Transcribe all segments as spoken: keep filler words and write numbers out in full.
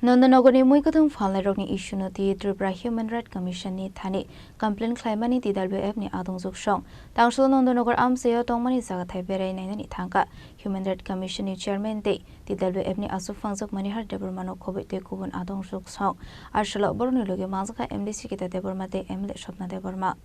Nondonogorni mui kwthwng phalnairokni issue-no twi Tripura Human Rights Commission-ni thani complain khlaimani T W F-ni adongjwk song tangsalo Nondonogor amchaio tongmani jagathai berai nainani thangkha. Human Rights Commission-ni chairman tei T W F-ni achukphangjwk Manihar Debbarmano khobwi tei kubun adongjwk song. Aswlo borokni logi manjakha M D C Gita Debbarma tei M L A Swapna Debbarma.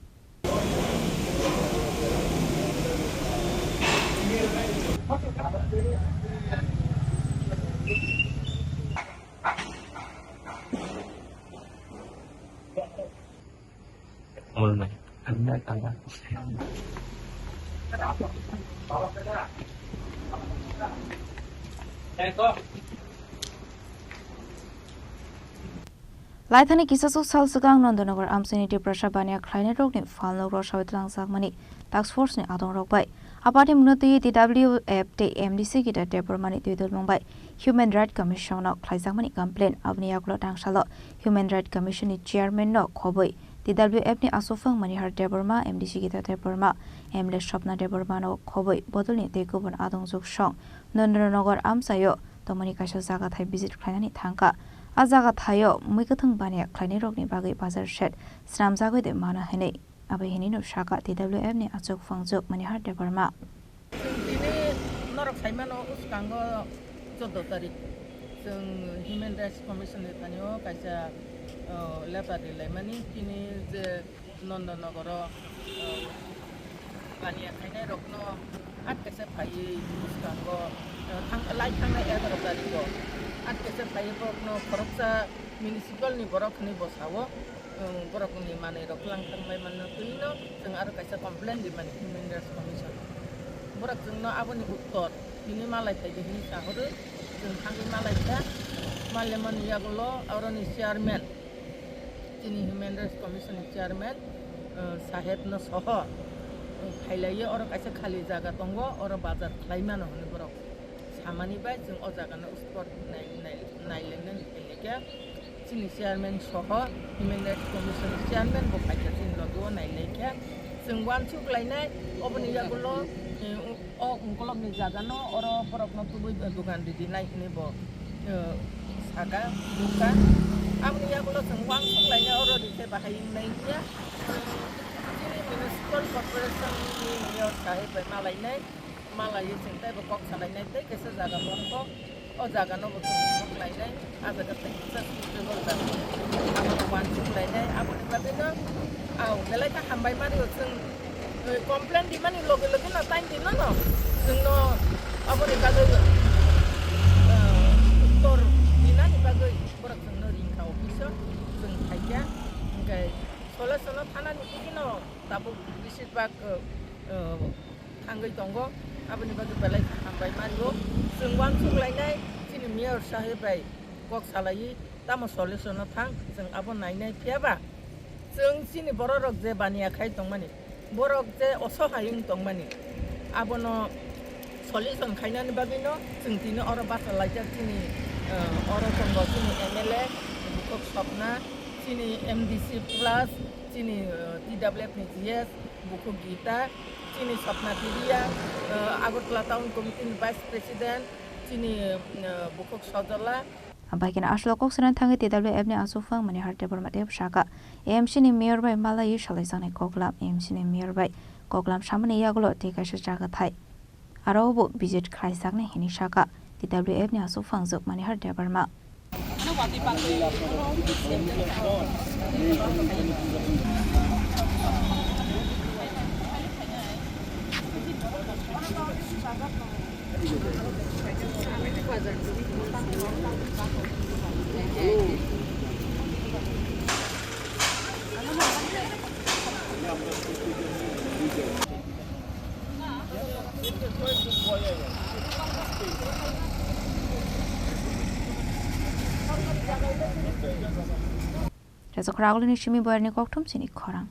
Laithani kisasuk sal swkang Nondonogor amchaini Tiprasa baniya khlainairokni phalnok rosao twlangjakmani task force-ni adongrok bai. Aphani mungno twi T W F tei M D C Gita Debbarmani twi dulmung bai Human Rights Commission-o khlaijakmani complain. Aboni yagulo tangsalo Human Rights Commission-ni chairman-no khobwi T W F-ni achukphang Manihar Debbarma, M D C Gita Debbarma, M L A Swapna Debbarmano khobwi bodolni tei kubun adongjwk song Nondonogor amchaio tongmani kaisa jagathai visit khlainani thangkha. A jagathai-o mui kwthwng baniya khlainairokni bagwi bazar shed swnamjagwi de mano hwnwi. Abo hinwi no sakha T W F-ni achukphangjwk Manihar Debbarma. Chwng tini norok saimano, uskango chordo tarik chwng Human Rights Commission-ni thani-o kaisa, o, letter rilaimani. Tini je Nondonogoro, o, baniya khainairokno atkesa phaiwi uskango, o, thang-, lai thangnai egaroh tarigo atkesa phaiwi borokno khoroksa municipal-ni borok hwnwi bo sao. Borokni manwirok kwlang thangbai manna twi-no chwng aro kaisa complain rimani Human Rights Commission. Borok chwngno aboni uttor tini malai phaidi hwnwi sahorwi chwng thangwi malai kha. Malaimani yagulo aroni chairman, chini Human Rights Commission ni chairman, eh, sahebno soho, eh, phailaiwi oro kaisa khali jaga tongo, oro bazar khlai mano hwnwi borok samani bai chwng o jagano spot nai-, nai-, nailainani phailai kha. Chini chairman soho Human Rights Commission ni chairman bo phaikha chini logi o nailaikha. Chwng uansuk lainai oboni yagulo, eh, o ungkolokni jagano oro borokno tubui dugan ridinai hwnwi bo, eh, saka, nukha. Aboni yagulo chwng uansuk lainai oro rikhe bahai wngnai hiya. Chini municipal corporation ni mayor saheb bai malainai. Malaiwi chwng teibo kok salainai tei kaisa jaga tongkho. O jagano bo chwng kok lainai, a jaga tei kisa suitable jaga. Abono uansuk lainai, aboni bagwino ang belai khe hambai mani o chwng, eh, complain rimani loge loge no time rino no chwngno aboni bagwi, eh, uttor rinani bagwi borok chwngno ringkha office o, chwng phaikha. Hwnkhe solution o thanani tei no tabuk beshirbak, eh, thangwi tongo, aboni bagwi belai khe hambai mani o. Chwng uansuk lainai chini mayor saheb bai kok salaiwi tamo solution o thang, chwng abo nainai. Phiya ba chwng chini borok rok je baniya khai tongmani, borok je osohai wng tongmani, abono solution khainani bagwino chwng tini oro bacha laijak chini, eh, oro tongo chini M L A, bukhuk Swapna, chini M D C plus, chini, eh, T W F ni G S, bukhuk Gita, chini Swapna Twibiya, eh, Agartala Town Committee ni Vice President, chini, eh, bukhuk Sojola. Bai kheno aswk kok sanani thangwi T W F ni achukphang Manihar Debbarma tei sakha, A M C ni mayor bai malaiwi salaijaknai koklam, A M C ni mayor bai koklam samani yagulo tei kaisa jaga thai. Aro bo visit khlaijaknai hwnwi sakha T W F ni achukphangjwk Manihar Debbarma. Rajak Ragulini simi boyarni kokthum chini khorang.